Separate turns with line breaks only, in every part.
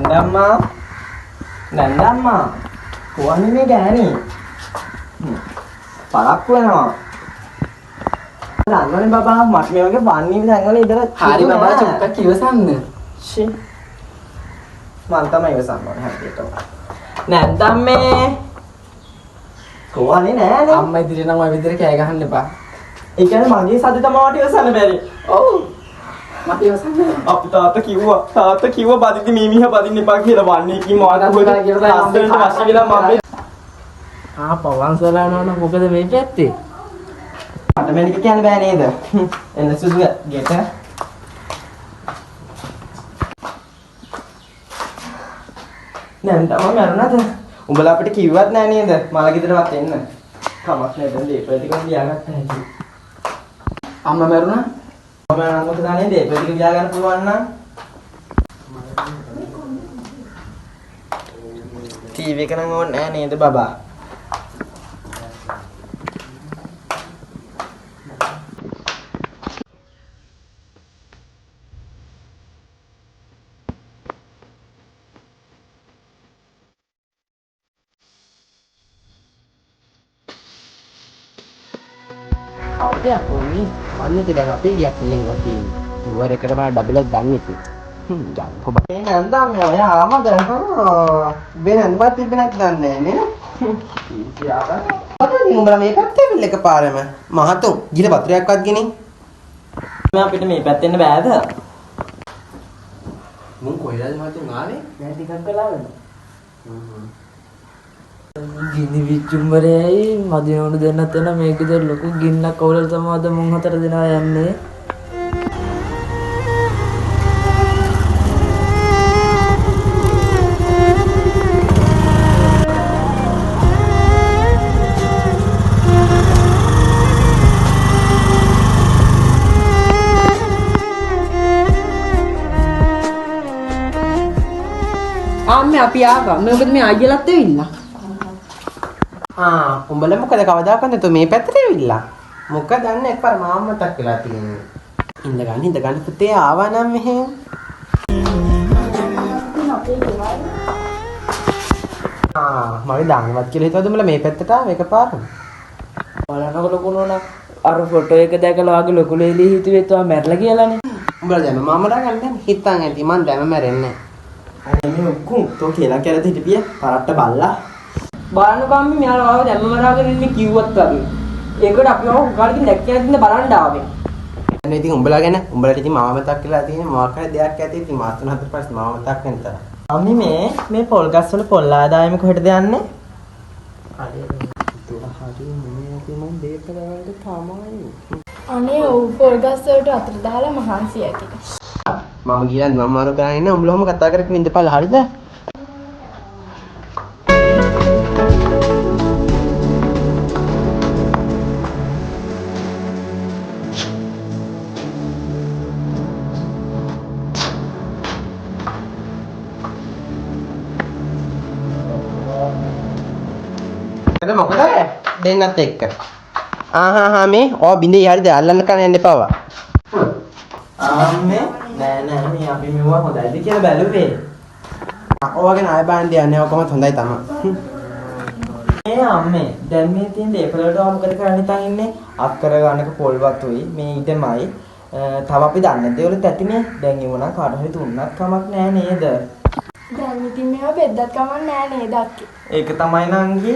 නැන්දම්මා නැන්දම්මා කොහොමද මේ ගෑණි පරක්කු වෙනවා දන්නවනේ බබා මට මේ වගේ වන්නේ තැන්වල ඉඳලා
හරි බබා චුට්ටක් ඉවසන්න.
ෂි මං තමයි ඉවසන්න ඕනේ හැමදේටම. නැන්දම්මේ කොහොමනේ නෑනේ
අම්මා ඉදිරියට නම් ඔය විදිහට කෑ ගහන්න එපා.
ඒ කියන්නේ මගේ සද්ද තමයි මට ඉවසන්න බැරි.
ඔව් මට ඉවසන්න බැහැ.
අපි තාත්තා කිව්වා තාත්තා කිව්වා බදිද්දි මේ මීහ බදින්න එපා කියලා වන්නේ කිව්ව මාත්
මොකද කියලා
ලස්සනට වශී වෙලා මම
ආ පවන්සලා නෝන මොකද මේ පැත්තේ?
මට මේක කියන්න බෑ නේද? එන්න සුසු ගෙට. නැන්දම මරුණාද? උඹලා අපිට කිව්වත් නෑ නේද? මල ගෙදරවත් එන්න. කමක් නෑ දැන් දීපල ටිකම ලියාගත්ත හැකි.
අම්මා මැරුණා?
මම නම් මොකද දන්නේ දීපල ටික ලියා ගන්න පුළුවන් නම්. ටීවී එක නම් ඕනේ නෑ නේද බබා?
කවුද යකෝ මේ? මන්නේ ඉතින් දැන් අපේ ගියක් නෙවෙයි තියෙන්නේ. දුවර එකට මම ඩබල් එකක් ගන්න ඉතින්. යන්කෝ බං.
මේ නැන්දම් ඔය ආවද?
ආ වෙන නම්බර් තිබ්බේ නැත්නම් දන්නේ නෑ නේ.
ඉතින්
මොකද ඉතින් උඹලා මේ පැත්තේ ඇවිල්ලා එකපාරම මහතුන් ගිල වතුරයක්වත් ගෙනින්.
මේ අපිට මේ පැත්තෙන් එන්න බෑද?
මුන් කොහෙද මහතුන් ආවේ?
දැන් ටිකක් වෙලා වෙනවා. ගිනි විචුම්බරයයි මදිනෝන දෙන්නත් එන මේකද ලොකු ගින්නක් අවුලලා තමයි අද මුන් හතර දෙනා යන්නේ.
ආම්මේ අපි ආවා. මේ මොකද මේ අයියලත් ඇවිල්ලා.
ආ උඹලා මොකද කවදාකවත් නැතුව මේ පැත්තට ඇවිල්ලා? මොකද දන්නේ එකපාර මාව මතක් වෙලා තියෙන්නේ. ඉඳ ගන්න ඉඳ ගන්න පුතේ ආවා නම් මෙහෙන්. ආ මගේ දානවත් කියලා හිතුවද උඹලා මේ පැත්තට ආව එකපාරම?
බලනකො ලොකු නෝනා අර ෆොටෝ එක දැකලා වගේ ලොකු ලේලි හිතුවේ තව මැරලා කියලානේ.
උඹලා දැන් මාමලා ගන්න දැන් හිතන් ඇති මං දැම මැරෙන්නේ නැහැ.
අනේ මේ ඔක්කොම තෝ කියලා කියලා හිටපිය පරට්ට බල්ලා.
බලන්නකෝ අම්මේ මෙයාලා ආව දැම්ම මරාගෙන ඉන්නේ කිව්වත් වගේ. ඒකට අපි ආව උගාලකින් දැක්කේ නැතිනම් බලන්න ආවේ.
අනේ ඉතින් උඹලා ගැන උඹලට ඉතින් මාව මතක් වෙලා තියෙන්නේ මොකක් හරි දෙයක් ඇති ඉතින් මාස තුන හතර පස්සේ මාව මතක් වෙන තරම්.
අම්මි මේ මේ පොල් ගස් වල පොල් ආදායම කොහෙටද යන්නේ?
අනේ තුන හරි මොනේ ඇති මං දේපල වලට තමයි.
අනේ ඔව් පොල් ගස් වලට වතුර දාලා මහන්සි ඇති.
මම ගිහලා මම මාරු කරගෙන ඉන්න උඹලා ඔහොම කතා කරගෙන ඉඳපන් හරිද? එතන මොකද දෙන්නත් එක්ක. ආහා මේ ඔය බින්දේ හරිද අල්ලන්න කන යන්න එපා.
අම්මේ නෑ නෑ මේ අපි මෙවුවා හොඳයිද කියලා බැලුවේ.
ඔය ගැන ආය බලන්න යන්නේ ඔක්කොමත් හොඳයි තමයි.
මේ අම්මේ දැන් මේ තියෙන දේපල වලට ඔයා මොකද කරන්න හිතන් ඉන්නේ? අක්කර ගානක පොල් වතුයි මේ ඉඩමයි තව අපි දන්නේ දේවලුත් ඇතිනේ. දැන් ඒව නම් කාට හරි දුන්නත් කමක් නෑ නේද?
දැන් ඉතින් මේවා බෙද්දත් කමක් නෑ නේද අක්කේ?
ඒක තමයි නංගි.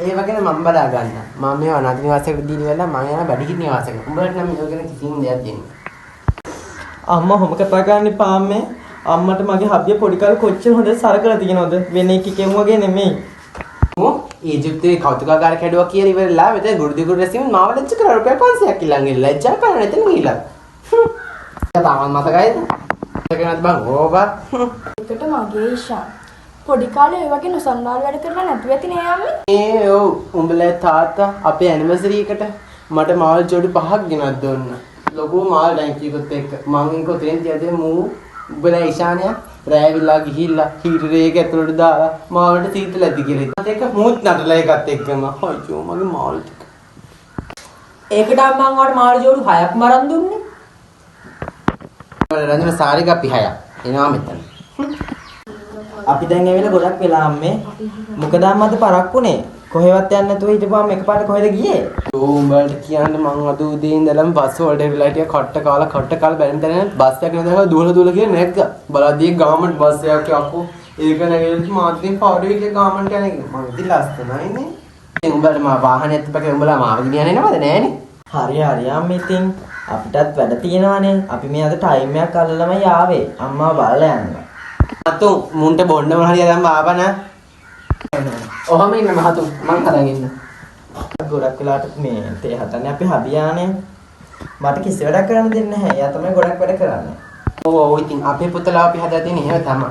ඒ වගේම මම බලා ගන්න. මම මේ අනාථ නිවාසයකට දීලා ඉවරලා මම යනවා බඩගිනි නිවාසයකට. උඹලට නම් මේක ගැන කිසිම දෙයක් දෙන්නේ.
අම්මා ඔහොම කතා කරන්න එපා අම්මේ. අම්මට මගේ හබ්බිය පොඩි කාලේ කොච්චර හොඳට සරකලා තියෙනවද? වෙන එකෙක් වගේ නෙමෙයි.
මො ඊජිප්තුවේ කෞතුකාගාර කැඩුවා කියලා ඉවරලා මෙතන ගුරු දිගුරු රැසීම මාව ලැජ්ජ කරා රුපියල් 500ක් ඊළඟ ලැජ්ජා කරා එතන ගිහිල්ලා. තාමත් මතකයිද? මතක නැද්ද බං ඕවා?
ඒකට මගේ ඊෂාන් පොඩි කාලේ ඔය වගේ නොසන්ඩාල් වැඩ කරලා නැතුව ඇති නේ අම්මේ.
ඒ ඔව් උඹලා තාත්තා අපේ ඇනිවර්සරි එකට මට මාල් ජෝඩු පහක් ගෙනත් දුන්නා. ලොකු මාල් ටැංකියකුත් එක්ක මං ඒක උතෙන් තියදී මූ උඹලා ඊශානයා රෑවිලා ගිහිල්ලා හීටර් එක ඇතුළට දාලා මාවලට සීතල ඇති කියලා. ඒත් එක්ක මූත් නටලා ඒකත් එක්කම අයියෝ මගේ මාල් ටික.
ඒකට අම්මන් ඔයාලට මාළු ජෝඩු 6ක් මරන් දුන්නේ.
රඳුන සාරික අපි 6ක් එනවා මෙතන.
අපි දැන් ඇවිල්ලා ගොඩක් වෙලා අම්මේ. මොකද අම්මා අද පරක්කුනේ? කොහෙවත් යන්නේ නැතුව හිටපුවාම එකපාරට කොහෙද ගියේ?
ඕ උඹලට කියන්න මං අද උදේ ඉඳලම බස් වලට වෙලා හිටියා. කට්ට කාලා කට්ට කාලා බැරිම තැන බස් එකක් නේද දුවලා දුවලා ගියා නැග්ගා. බලද්දී ගාමන්ට් බස් එකක් යකෝ. ඒක නැගිටලා මාත් ඉතින් පාඩුවේ ගියා ගාමන්ට් යන එක. මං ඉතින් ලස්සනයිනේ.
ඉතින් උඹලට මා වාහනයත් එක්ක උඹලා මාව ගෙනියන්න එනවද නෑනේ?
හරි හරි අම්මේ ඉතින් අපිටත් වැඩ තියෙනවානේ. අපි මේ අද ටයිම් එකක් අල්ලලාමයි ආවේ. අම්මා බලලා යන්න.
මතු මුන්ට බොන්න මොන හරි අරන් ආවන.
ඔහම ඉන්න මහතුන් මං හදන් ඉන්න.
ගොඩක් වෙලාවට මේ තේ හදන්නේ අපි හබියානේ. මට කිසි වැඩක් කරන්න දෙන්නේ නැහැ. එයා තමයි ගොඩක් වැඩ කරන්නේ.
ඔව් ඔව් ඉතින් අපේ පුතලා අපි හදලා තියෙන එහෙම තමයි.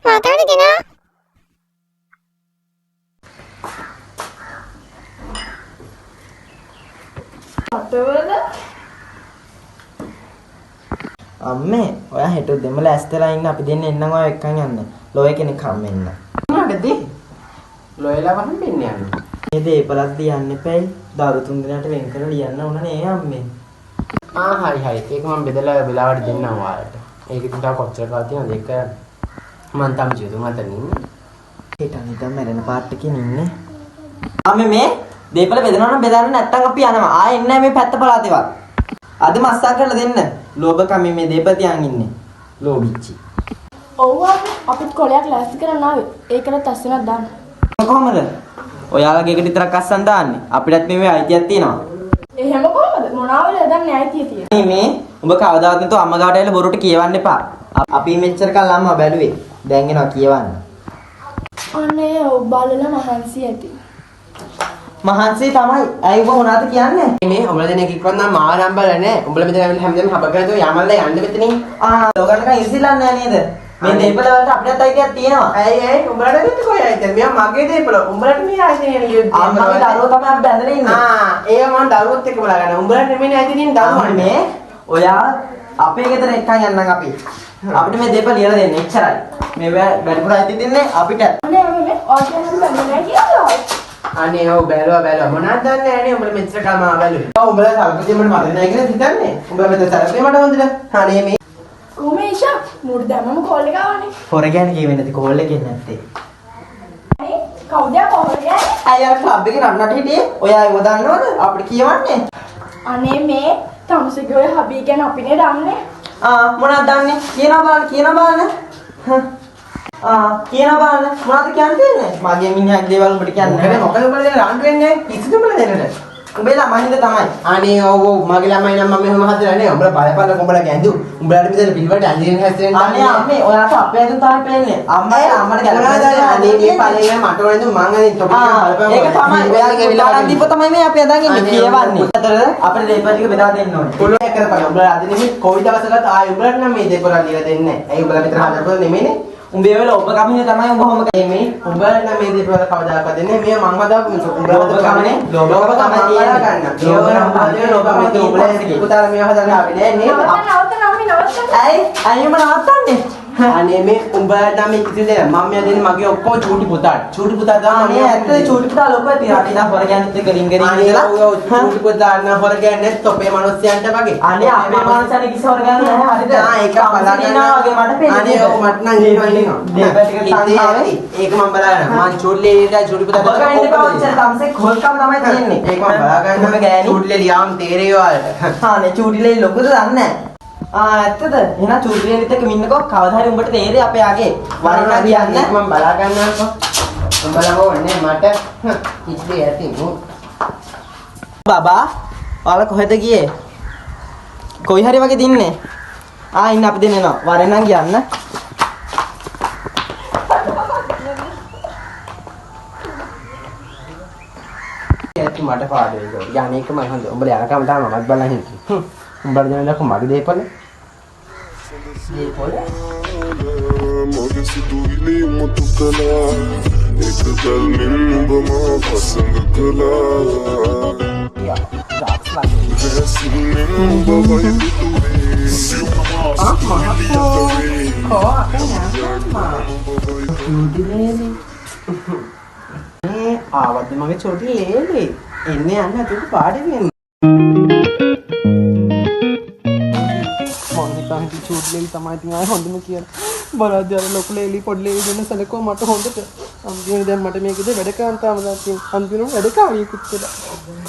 මාතවල ගෙනා
රටවල
අම්මේ ඔයා හෙට උදේම ලෑස්තිලා ඉන්න අපි දෙන්න එන්නම් ඔයා එක්කන් යන්න. ලෝය කෙනෙක් හම්බෙන්න.
මොනකටද? ලොයලා හම්බෙන්න යන්න.
මේ දේපලක් දියන්න එපැයි. දරු තුන් දෙනාට වෙන් කරලා ලියන්න ඕන නේ අම්මේ.
ආ හරි හරි. ඒක මම බෙදලා වෙලාවට දෙන්නම් ඔයාලට. ඒක ඉතින් තව කොච්චර කාල තියෙනවද ඒක කරන්න. මං තාම ජීවිතුන් අතර ඉන්නේ.
හෙට අනිතම මැරෙන පාට් එකකින් ඉන්නේ. අම්මේ මේ දේපල බෙදනවා නම් බෙදන්න නැත්තම් අපි යනවා. ආයෙ එන්නේ නැහැ මේ පැත්ත පළාතේවත්. අදම අස්සම් කරලා දෙන්න. ලෝභකමින් මේ දේපල තියන් ඉන්නේ. ලෝභිච්චි.
ඔව් අම්මේ අපිත් කොලයක් ලෑස්ති කරන්න ආවේ. ඒකලත් අස්සනක් දාන්න.
කොහමද? ඔයාලගේ එකට විතරක් අස්සන් දාන්නේ. අපිටත් මේ අයිතියක් තියෙනවා.
එහෙම කොහමද? මොනවා වෙලද දන්නේ අයිතිය තියෙන්නේ.
මේ උඹ කවදාවත් නැතුව අම්මා ගාවට ඇවිල්ලා බොරුවට කියවන්න එපා. අපි මෙච්චර කල් අම්මා බැලුවේ. දැන් එනවා කියවන්න.
අනේ ඔව් බලලා මහන්සි ඇති.
මහන්සි තමයි. ඇයි උඹ මොනවද කියන්නේ?
මේ උඹලා දෙන එකක් නම් මාව නම් බලලා නෑ. උඹලා මෙතන ඇවිල්ලා හැමදේම හබ කරලා තුව යමල්ලා යන්න මෙතනින්.
ආ ලෝකනකන් ඉසිලන්නේ නෑ නේද? මේ දේපල වලට අපිටත් අයිතියක් තියෙනවා.
ඇයි ඇයි උඹලට දෙන්නේ කොහේ අයිතියද? මෙයා මගේ දේපල. උඹලට මේ ආයතනය යන ගියොත්
අම්මගේ දරුවෝ තමයි අපි බැඳලා ඉන්නේ.
ආ ඒව මං දරුවොත් එක්ක බලා ගන්න. උඹලට නෙමෙයි අයිතිය තියෙන දරුවන්ට.
මේ ඔයා අපේ ගෙදර එක්කන් යන්නම් අපි. අපිට මේ දේපල ලියලා දෙන්න එච්චරයි. මේ වැඩිපුර අයිතිය දෙන්නේ අපිට.
අනේ අම්මේ මේ ඔයා කියන්නේ බැලුවේ නෑ කියලා.
අනේ ඔව් බැලුවා බැලුවා මොනවද දන්නේ නෑනේ උඹලා මෙච්චර කල් මාව බැලුවේ. ඔව් උඹලා සල්පතිය මට මතක නෑ කියලා හිතන්නේ. උඹලා මෙතන සල්පතිය මට හොඳට. අනේ මේ
කොහොම ඊෂා මුඩ දැම්මම කෝල් එක ආවනේ.
හොර ගැන කිව්වේ නැති කෝල් එකේ නැත්තේ.
අනේ කවුද යා කොහොමද යන්නේ?
ඇයි අර ක්ලබ් එකේ රන්නට හිටියේ? ඔයා ඒව දන්නවද? අපිට කියවන්නේ.
අනේ මේ තමුසේගේ ඔය හබී ගැන අපිනේ දන්නේ.
ආ මොනවද දන්නේ? කියනවා බලන්න කියනවා බලන්න. ආ කියනවා බලන්න මොනවද කියන්න තියෙන්නේ? මගේ මිනිහාගේ දේවල් උඹට කියන්න
මොකද මොකද උඹලා දෙන රණ්ඩු වෙන්නේ? කිසිදු උඹලා දෙන්නට.
උඹේ ළමයි හින්දා තමයි.
අනේ ඔව් ඔව් මගේ ළමයි නම් මම එහෙම හදලා නෑ. උඹලා බලපල්ලා උඹලා ගැඳු. උඹලාට මෙතන පිළිවෙලට ඇඳගෙන හැසිරෙන්න.
අනේ අම්මේ ඔයාට අපේ ඇඳුම් තමයි පේන්නේ. අම්මයි අම්මට
ගැලපෙන්නේ. අනේ මේ පළවෙනි මට ඕන ඇඳුම් මං අදින් තොපි බලපන්.
ඒක තමයි ඔයාගේ විලාරන් දීප තමයි මේ අපි අදන් ඉන්නේ කියවන්නේ. අතර අපිට දේපල ටික බෙදා දෙන්න ඕනේ.
පුළුවන් කරපන්. උඹලා අද නෙමෙයි කොයි දවසකත් ආයෙ උඹලාට නම් මේ දේපල දීලා දෙන්නේ නෑ. ඇයි උඹලා මෙතන හදපුවා නෙමෙයිනේ.
උඹේ වෙල ඔබ කමිනේ තමයි උඹ ඔහොම
කරන්නේ. මේ උඹලා නම් මේ දේපල කවදාකවත් දෙන්නේ මේ මං හදාපු මිනිස්සු. උඹලා
ලෝභකමනේ. ලෝභකම තමයි තියෙන්නේ.
ලෝභකම තමයි ලෝභකම. උඹලා පුතාලා මේව හදන්න ආවේ නෑ නේද?
නවත්තන්න අම්මේ නවත්තන්න.
ඇයි ඇයි උඹ නවත්තන්නේ?
අනේ මේ උඹලා නම් මේ කිසි දෙයක් මම මෙයා දෙන්නේ මගේ ඔක්කොම චූටි පුතාට. චූටි පුතා තමයි
අනේ ඇත්තද චූටි පුතා ලොකු ඇති. රටේ ඉඳන් හොර ගෑනුත් එක්ක රින් ගරින්
අනේ
ඉඳලා.
ඔව් ඔව් චූටි පුතා නම් හොර ගෑන්නේ තොපේ මිනිස්සයන්ට වගේ.
අනේ අපේ මනුස්සයන් කිසි හොර ගෑනු නැහැ හරිද?
ආ ඒක බලා ගන්න.
වගේ මට පේන්නේ.
අනේ ඔව් මට නම් එහෙම ඉන්නවා.
දේපල ටික සංසාරේ.
ඒක මම බලා ගන්න. මං චූටි ලේලියට චූටි පුතාට
ඔබ ගන්න එපා ඔච්චර තම්සේ හොල්කම් තමයි තියෙන්නේ.
ඒක මම බලා ගන්න.
උඹ ගෑණි.
චූටි ලේලි යාම් තේරෙයි ඔයාලට.
අනේ චූටි ලේලි ලොකුද දන්නේ නැහැ. ආ ඇත්තද? එහෙනම් චූටි ලේලිත් එක්ක මින්නකෝ කවදා හරි උඹට තේරෙයි අපේ ආගේ. වරිණා කියන්න.
ඒක මම බලා ගන්නම්කෝ. උඹලා ඕනේ මට කිච්ලේ ඇති මු.
බබා ඔයාලා කොහෙද ගියේ? කොයි හරි වගේ දින්නේ. ආ ඉන්න අපි දෙන්න එනවා. වරෙන් නම් කියන්න.
ඇති මට පාඩු වෙයි. යන්නේ එකමයි හොඳ. උඹලා යනකම් තමයි මමත් බලන් හිටියේ. උඹලා දෙන දක්වා මගේ දේපල. දේපල
මගේ සිතුවිලි මුතු කළා එක කල්මින් ඔබ මා පසඟ කළා වැසිමින් ඔබ වයිදුවේ
කෝ අපේ නම චූටි ලේලි. මේ ආවද්ද මගේ චූටි ලේලි. එන්නේ යන්න අතට පාඩි වෙන්න. චූටි ලේලි තමයි ඉතින් ආයේ හොඳම කියලා. බලද්දී අර ලොකු ලේලි පොඩි ලේලි දෙන්න සැලකුවා මට හොඳට. අන්තිමට දැන් මට මේකද වැඩ කරන්න තාම තියෙන. අන්තිමට වැඩ කාරියකුත් වෙලා.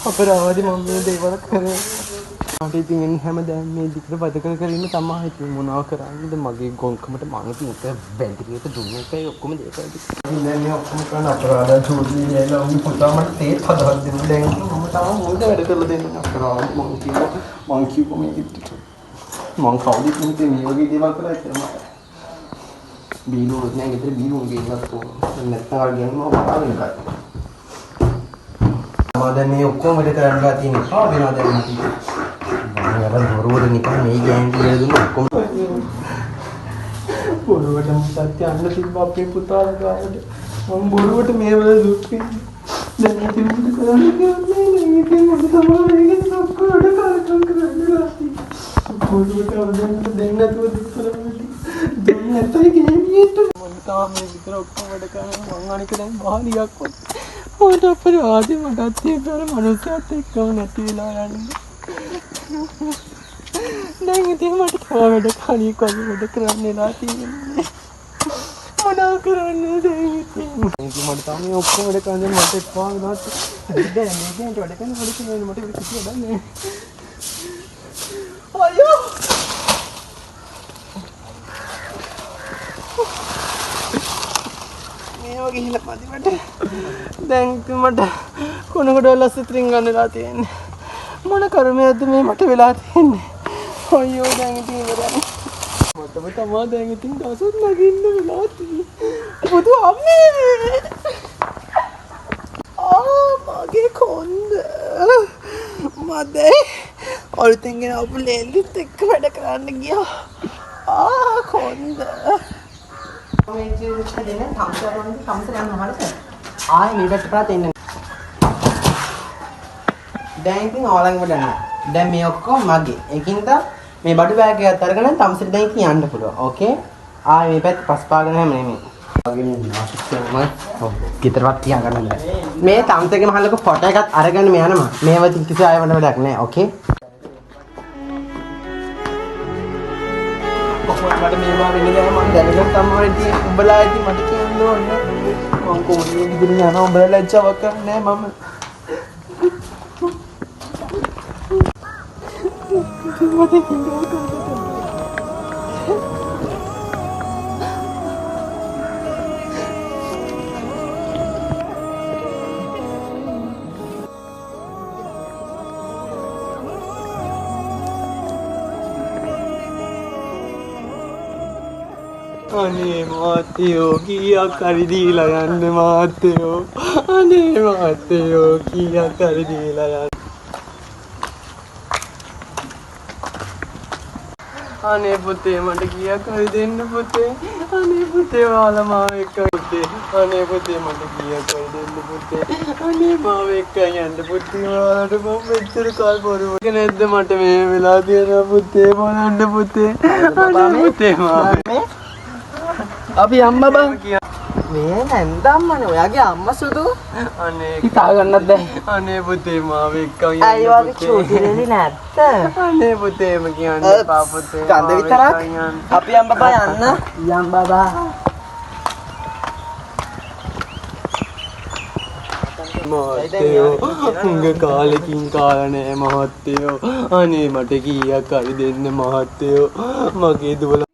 අපරාධي මම මේ දේවල් කරේ. මට ඉතින් එන්නේ හැමදාම මේ දිගට වැඩ කර කර ඉන්න තමයි ඉතින් මොනවා කරන්නද මගේ ගොංකමට මං ඉතින් එක වැඳිරියට දුන්න එකයි ඔක්කොම දේවල් ටික. ඉතින් දැන් මේ ඔක්කොම කරන අපරාධ චූටි ලේලා උන් පුතා මට තේත් හදලා දෙන්න. දැන් මම තාම මොකද වැඩ කරලා දෙන්නේ අපරාධ මං කිව්වා මේක මං කවුද ඉතින් මේ වගේ දේවල් කරලා කියලා මට. බීලුවොත් නෑ ගෙදර බීලුවොන් ගේන්නත් ඕන. නැත්නම් අර ගෙන්න මම බලාගෙන ඉන්න. මම දැන් මේ ඔක්කොම වැඩ කරන්න තියෙන එපා වෙනවා දැන් මට. මම අර බොරුවට නිකන් මේ ගෑන් කියලා දුන්න ඔක්කොම බොරුවට මටත් යන්න තිබ්බ අපේ පුතාලා ගාවට. මම බොරුවට මේ වල දුක් විඳින්න. දැන් ඉතින් මොකද කරන්න කියන්නේ? දැන් ඉතින් මට තමයි මේක ඔක්කොම වැඩ කරන්න කරන්න. බොරුවට අර දෙන්න නැතුව දුක් කරන්නේ. දෙන්න නැතයි ගෑණියට. මම තාම මේ විතර ඔක්කොම වැඩ කරනවා. මං අනික දැන් මහලියක් වගේ. මට අපරාධේ මටත් ඒක අර මනුස්සයත් එක්කම නැති වෙලා යන්නේ. දැන් ඉතින් මට තව වැඩ කණියක් වගේ වැඩ කරන්න වෙලා තියෙන්නේ. මොනවා කරන්නද දැන් ඉතින්? ඉතින් මට තාම මේ ඔක්කොම වැඩ කරන්න මට එපා වෙලා තියෙන්නේ. දැන් මේ ගෑනට වැඩ කරන්න වැඩ කරන්න මට කිසි වැඩක් නෑ. අයියෝ මේවා ගිහිල්ලා මදි මට. දැන් ඉතින් මට කොන ගොඩවල් අස්සේ රින් ගන්න වෙලා තියෙන්නේ. මොන කර්මයක්ද මේ මට වෙලා තියෙන්නේ. අයියෝ දැන් ඉතින් ඉවරයි. මටම තමා දැන් ඉතින් දවසක් නගින්න වෙලා තියෙන්නේ. බුදු අම්මේ. ආ මගේ කොන්ද. මදේ අලුතෙන් ගෙන ආපු ලේලිත් එක්ක වැඩ කරන්න ගියා. ආ කොන්ද.
මේ ජීවිත දෙන්න තම්සර වගේ තම්සර යන්න හරිද? ආයේ මේ පැත්ත පාත් එන්න. දැන් ඉතින් ඔයාලගෙන් වැඩ නෑ. දැන් මේ ඔක්කොම මගේ. ඒකින්ද මේ බඩු බෑග් එකත් අරගෙන තම්සර දැන් ඉතින් යන්න පුළුවන්. ඕකේ? ආයේ මේ පැත්ත පස් පාගෙන හැම නෙමෙයි. වගේ නාසිකම ඔව් ගෙදරවත් තියාගන්න බෑ. මේ තම්සරගේ මහලක ෆොටෝ එකත් අරගෙන මේ යනවා. මේව ඉතින් කිසි ආයෙ වඩ වැඩක් නෑ. ඕකේ?
කොහොමද මට මේවා වෙන්නේ දැන් මං දැනගෙන තමයි ඉතින් උඹලා ඉතින් මට කියන්න ඕනේ. මං කොහොමද මේ ගෙදර යනවා උඹලා ලැජ්ජාවක් කරන්නේ නෑ මම. මට හිඟා කරන්න. අනේ මහත්තයෝ කීයක් හරි දීලා යන්න මහත්තයෝ. අනේ මහත්තයෝ කීයක් හරි දීලා යන්න. අනේ පුතේ මට කීයක් හරි දෙන්න පුතේ. අනේ පුතේ ඔයාලා මාව එක්ක පුතේ. අනේ පුතේ මට කීයක් හරි දෙන්න පුතේ. අනේ මාව එක්ක යන්න පුතේ. ඔයාලට මම මෙච්චර කල් බොරුවක් නැද්ද මට මේ වෙලා තියෙනවා පුතේ. බලන්න පුතේ. අනේ පුතේ මාව
අපි අම්මා බං මේ නැන්ද අම්මනේ ඔයාගේ අම්මා සුදු.
අනේ
හිතා ගන්නත් බැහැ.
අනේ පුතේ මාව එක්ක යන්න.
අය වගේ චූටි රෙලි නැත්ත.
අනේ පුතේ එම කියන්න එපා පුතේ.
ගඳ විතරක්. අපි යම් බබා යන්න.
යම් බබා.
මහත්තයෝ උංග කාලෙකින් කාලා නෑ මහත්තයෝ. අනේ මට කීයක් හරි දෙන්න මහත්තයෝ. මගේ දුවලා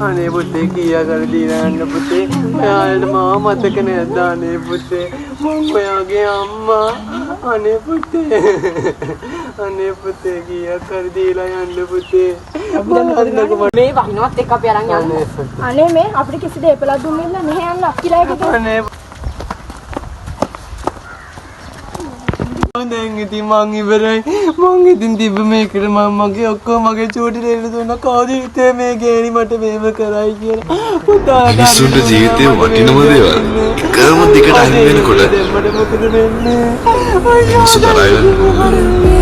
අනේ පුතේ කීයක් හරි දීලා යන්න පුතේ. ඔයාලට මාව මතක නැද්ද අනේ පුතේ? මං ඔයාගේ අම්මා. අනේ පුතේ. අනේ පුතේ කීයක් හරි දීලා යන්න පුතේ.
මේ වහිනවත් එක්ක අපි අරන් යන්න.
අනේ මේ අපිට කිසි දේපලක් දුන්නේ නැහැ මෙහෙ යන්න අක්කිලා එකක.
අනේ දැන් ඉතින් මං ඉවරයි. මං ඉතින් තිබ්බ මේකට මං මගේ ඔක්කොම මගේ චූටි දෙන්න දුන්නා. කවුද හිතුවේ මේ ගෑණි මට මේව කරයි කියලා. පුතා
මිනිස්සුන්ට ජීවිතේ වටිනම දේවල් එකම දිගට අහිමි වෙනකොට
මට මොකද වෙන්නේ?
මිනිස්සු තරහා යනවා.